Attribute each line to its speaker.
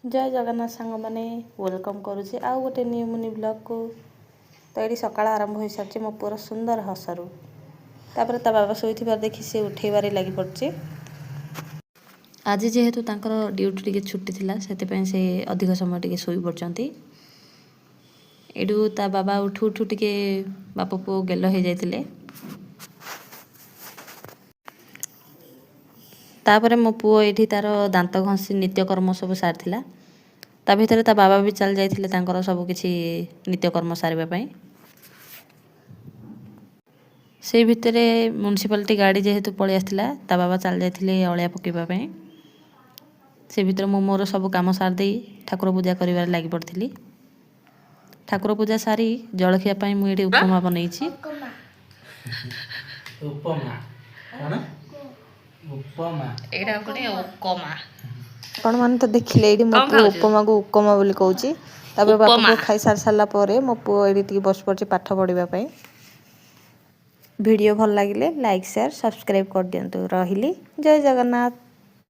Speaker 1: ଜୟ ଜଗନ୍ନାଥ ସାଙ୍ଗମାନେ, welcome କରୁଛି ଆଉ ଗୋଟେ ନ୍ୟୁ ମିନି ବ୍ଲଗ୍କୁ। ତ ଏଇଠି ସକାଳ ଆରମ୍ଭ ହୋଇସାରିଛି ମୋ ପୁଅର ସୁନ୍ଦର ହସରୁ। ତାପରେ ତା ବାବା ଶୋଇଥିବାର ଦେଖି ସେ ଉଠେଇବାରେ ଲାଗି ପଡ଼ୁଛି। ଆଜି ଯେହେତୁ ତାଙ୍କର ଡ୍ୟୁଟି ଟିକେ ଛୁଟି ଥିଲା, ସେଥିପାଇଁ ସେ ଅଧିକ ସମୟ ଟିକେ ଶୋଇ ପଡ଼ିଛନ୍ତି। ଏଇଠୁ ତା ବାବା ଉଠୁ ଉଠୁ ଟିକେ ବାପ ପୁଅ ଗେଲ ହେଇଯାଇଥିଲେ। ତାପରେ ମୋ ପୁଅ ଏଇଠି ତାର ଦାନ୍ତ ଘଷି ନିତ୍ୟକର୍ମ ସବୁ ସାରିଥିଲା। ତା ଭିତରେ ତା ବାବା ବି ଚାଲି ଯାଇଥିଲେ ତାଙ୍କର ସବୁ କିଛି ନିତ୍ୟକର୍ମ ସାରିବା ପାଇଁ। ସେଇ ଭିତରେ ମ୍ୟୁନିସିପାଲିଟି ଗାଡ଼ି ଯେହେତୁ ପଳେଇ ଆସିଥିଲା, ତା ବାବା ଚାଲି ଯାଇଥିଲେ ଅଳିଆ ପକାଇବା ପାଇଁ। ସେ ଭିତରେ ମୁଁ ମୋର ସବୁ କାମ ସାରିଦେଇ ଠାକୁର ପୂଜା କରିବାରେ ଲାଗି ପଡ଼ିଥିଲି। ଠାକୁର ପୂଜା ସାରି ଜଳଖିଆ ପାଇଁ ମୁଁ ଏଇଠି ଉପମା ବନେଇଛି।
Speaker 2: ଉପମା କଣ? ଉପମା।
Speaker 3: ଏଇଟା ଗୋଟେ ଉପମା।
Speaker 1: ଆପଣମାନେ ତ ଦେଖିଲେ, ଏଇଠି ମୋ
Speaker 3: କଣ
Speaker 1: ପୁଅ
Speaker 3: ଖାଉଛୁ?
Speaker 1: ଉପମାକୁ ଉକମା ବୋଲି କହୁଛି। ତାପରେ ବାପ
Speaker 3: ଉପମା।
Speaker 1: ପୁଅ ଖାଇ ସାରି ସାରିଲା ପରେ ମୋ ପୁଅ ଏଇଠି ଟିକେ ବସି ପଡ଼ିଛି ପାଠ ପଢ଼ିବା ପାଇଁ। ଭିଡ଼ିଓ ଭଲ ଲାଗିଲେ ଲାଇକ୍, ସେୟାର, ସବସ୍କ୍ରାଇବ୍ କରିଦିଅନ୍ତୁ। ରହିଲି, ଜୟ ଜଗନ୍ନାଥ।